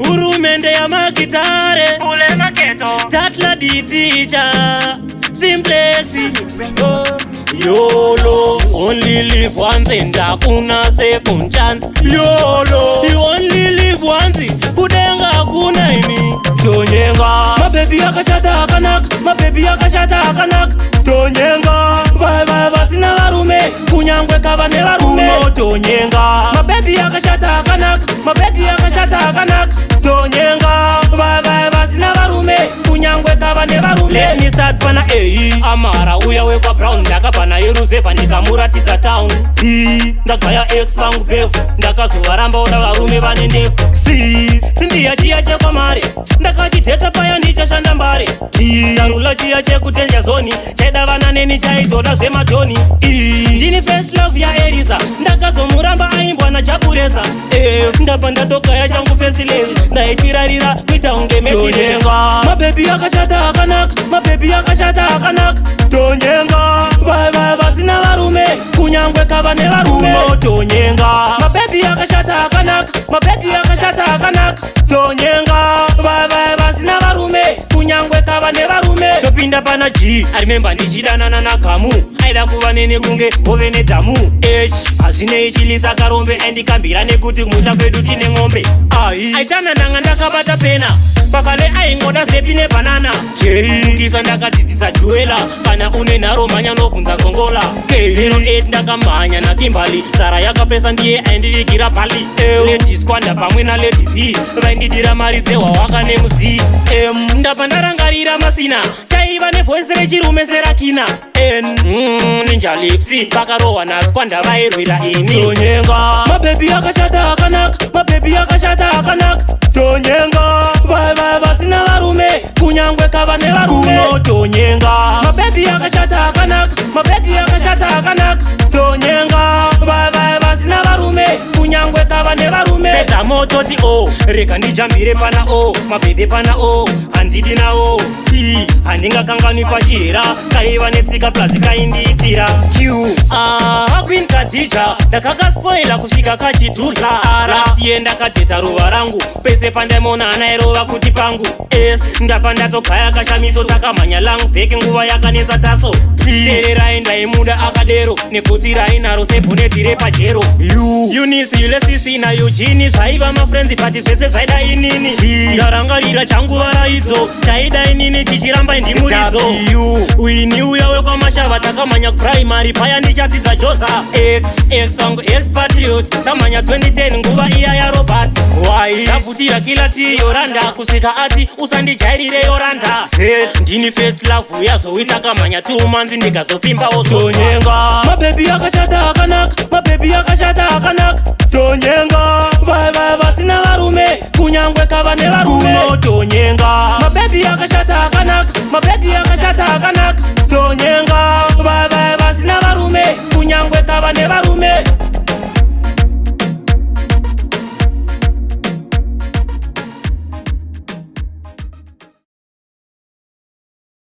Hurumende yamagitare. Ule maketo. Tatla diticha. Simplex. Summit Records. Oh. YOLO, only live once and hakuna second chance. YOLO, you only live once, kudenga hakuna imi. Tonyenga, mabebi akashata akanaka, mabebi akashata akanaka. Tonyenga, vaiva vasina varume, kunyangwe kava nevarume. Tonyenga, mabebi akashata akanaka, mabebi akashata akanaka. Tonyenga, vaiva vasina varume, kunyangwe kava nevarume. Let me start pana A, Amara uya wekwa Brown, ndakabva naye ruzevha ndikamuratidza town. B, ndagaya ex vangu befu, ndakazovaramba oda varume vane ndebvu. C, sindiya chiya chekwamare, ndakachidheta paya ndichashanda mbare. D, darula chiya chekutenja zoni, chaida vana neni chaitoda zvemadhoni. E, ndini first love yaElisa, ndakazomuramba aimbwa naJakureza. F, ndabva ndatogaya changu faceless, ndaichirarira kuita kunge Metinenga. Mabebi akashata akanaka, mabebi akashata akanaka. Tonyenga, vaiva vasina varume, kunyangwe kava nevarume. Tonyenga, mabebi akashata akanaka, mabebi akashata akanaka. Tonyenga, vaiva vasina varume, kunyangwe kava nevarume. Topinda pana G, I remember ndichidanana nagamu, aida kuva neni kunge hove nedhamu. H, hazvinei chilisa karombe, aindikambira nekuti kumusha kwedu tine ng'ombe. Ai, aitana ndanga ndakabata pena, pakale aingoda zepi nebhanana. J, kisa ndakadzidzisa Juela, kana une nharo mhanya nobvunza Zongola. K08 ndakamhanya naKimbali, zara yakapesa ndiye aindivigira bhali. Lady Squanda pamwe naLady B vaindidira mari dzehwawaka nemuzi. M, ndabva ndarangarira Masina, taiva nevoice rechirume serakina. N, Ninja Lips vakarohwa naSquanda vairwira ini. Tonyenga, mabebi akashata akanaka, mabebi akashata akanaka. Tonyenga, vaiva vasina varume, kunyangwe kava nevarume. Tonyenga, mabebi akashata akanaka, mabebi akashata akanaka. Tonyenga, vaiva vasina varume, kunyangwe kava nevarume. Pedza mototi o, rega ndijambire pana o, mabhebhe pana o, handidi nawo. P, handingakanganwi pachihera, kaiva netsika plus kaindiitira. Q, ah, Queen Kadija, ndakakaspoila kusvika kachidhudla. Last year ndakadheta ruva rangu, pese pandaimona anairova kuti pangu. S, ndapa ndatogaya kashamiso, takamhanya lang bheki nguva yakanetsa taso. T, tererai ndaimuda akadero, negotsi rainaro sebhoneti repajero. U, Eunice, Ulysses naEugene zvaiva mafriends, but zvese zvaida inini. V, ndarangarira changu varaidzo, chaida inini chichiramba ndimuridzo. W, uini uya wekwamashava, takamhanya kuprimary paya ndichadzidza Joza. X, X wangu expatriot, ndamhanya 2010 nguva iya yaRobert. Y, ndabvutira kilati Yoranda kusvika ati usandijairire Yoranda. Z, ndini first love yazoita kamhanya 2 months ndikazopfimbawo. Tonyenga, mabebi akashata akanaka, mabebi akashata akanaka. Tonyenga, vaiva vasina varume, kunyangwe kava nevarume. Tonyenga.